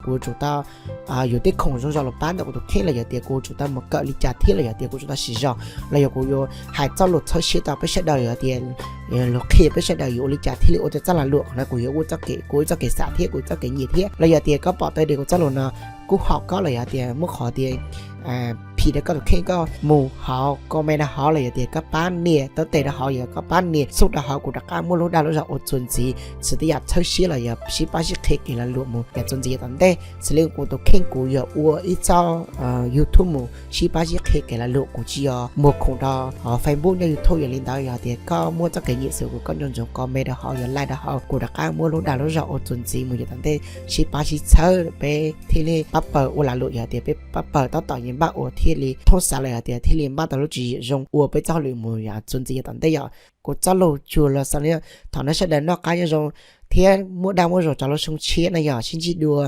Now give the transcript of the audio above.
Kuv tsum tau yuav tej khoom zoo zoo los pab ntawm kuv tus kheej los yog tias kuv tsum tau mus kawm li cas thiab los yog tias kuv tsum tau siv zog los yog kuv yuav hais txoj lus txhawb siab rau peb sawv daws yog tias lus qhia peb sawv daws yuav ua li cas thiaj li ua tau txoj lag luam qhov no kuv yuav ua txoj kev, kuv ua txoj kev xav thiab kuv ua txoj kev nyiam thiab los yog tias koj pom tau tias kuv txoj lus no kuj haum koj los yog tias muab qhov tias phim rau koj tus kheej koj mus hauv comment rau hauv los yog tias koj pab nias taub tes rau hauv, yog koj pab nias xub rau hauv kuv rov qab muab lub dag lub zog ua txuas ntxiv xws tej yam txhawb siab los yog sib pab sib qhia kev lag luam mus yog txuas ntxiv yav tom ntej. Xws li kuv tus kheej kuv yog ua ib txoj YouTube mus sib pab sib qhia kev lag luam, kuv tsis yog muag khoom rau hauv Facebook nyob YouTube. Yog li ntawd yog tias koj muaj txoj kev nyiam xwb kuv koj nco ntsoov comment rau hauv, yog like rau hauv, kuv rov qab muab lub dag lub zog ua txuas ntxiv mus yav tom ntej sib pab sib txhawb peb thiaj li pab pawg ua lag luam, yog tias peb pab pawg tab tom yeej npaj ua thiaj li thooj xav los yog tias thiaj li npaj tau lub tswv yim zoo ua peb txoj hauj lwm mus yog txuas ntxiv yav tom ntej. Yog kuv txoj lus cuag los xaus li, thov nej sawv daws noj qab nyob zoo thiab muaj dag muaj zog rov los xyoo tshiab na, yog sib ntsib dua.